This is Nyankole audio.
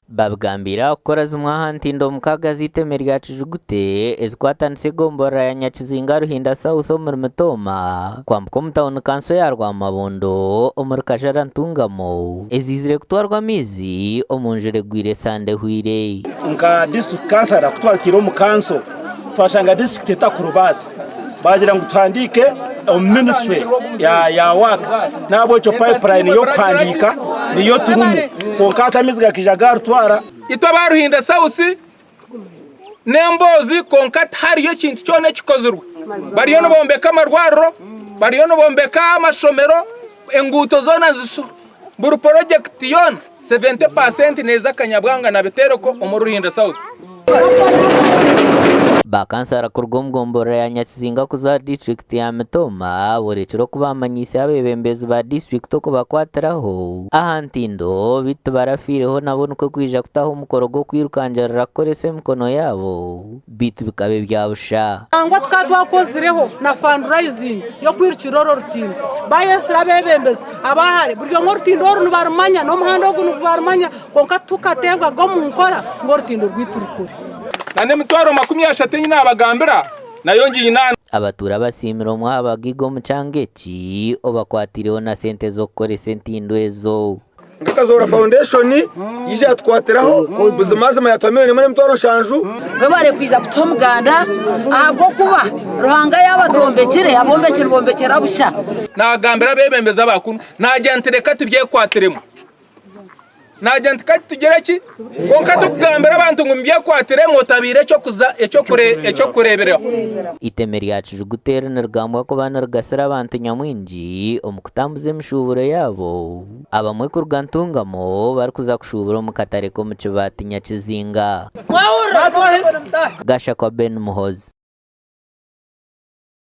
Babigambiire aha kukora zimwe aha ntindo mukaaga z'eiteme rya Kijugute ezikwatanisa egomborora ya Nyakizinga Ruhinda South omuri Mitooma kwambuka omu tauni kanso ya Rwamabondo omuri Kajara Ntungamo eziizire kutwarwa amaizi omu njura egwire esande ehweire. Nka disiturikiti kansara ku twarutaire omu kanso twashanga disiturikiti etakurubaasa baagira ngu tuhandiike omu minisitule ya waakisi n'ahabw'ekyo payipulayini y'okuhandiika niyo turimu kwonka hati amaizi gakaija gaarutwara. Itwe aba Ruhinda South n'emboozi kwonka tihariyo ekintu kyona ekikozirwe. Bariyo nibombeka amarwariro, bariyo nibombeka amashomero, enguuto zoona buri porojekiti yoona 70% neeza Kanyabwanga na Bitereko omuri Ruhinda South. Ba kansara kuruga omu gomborora ya Nyakizinga kuza aha disiturikiti ya Mitooma borekire oku bamanyiise abebembezi ba disiturikiti okubakwatiraho aha ntindo beitu tibarafiireho nabo nikwo kwija kutaho omukoro gw'okwirukangirira kukoresa emikono yaabo beitu bikaba ebya busha. Nangwa tukaba twakozireho na fundraising y'okwirukirira oru orutindo. Bayetsire abebembezi aba hare buri omwe orutindo oru nibarumanya n'omuhanda ogu nibarumanya kwonka tukateebwaga omu nkora ngu orutindo rwaitu rukure. Na n'emitwaro 30 ei naabagambira nayo ngiine aha. Abatuura basiimire omwe aha bagaiga omu kyanga eki obakwatiireho na sente z'okukoresa entindo ezo. Nka Kazoora Foundation yaija yatukwatiraho buzimazima yatuha milioni emwe n'emitwaro nshanju. Mwebare kwija kutuha omuganda ahabw'okuba Ruhanga yaaba atwombekire, abombeki nibombekyera busha. Naagambira abeebembezi aba kunu, naagira nti reka tubyekwatiremu. Naagira nti ka tugire ki? Kwonka tikugambira abantu ngu mubyekwatiremu otabaire eky'okuza eky'okureeberaho. Eiteme rya Kijuguta eri nirigambwa kuba nirigasira abantu nyamwingi omu kutambuza emishuuburo yaabo, abamwe kuruga Ntungamo barikuza kushuubura omu katare k'omu Kibaati Nyakizinga. Gashakwa Ben Muhoozi.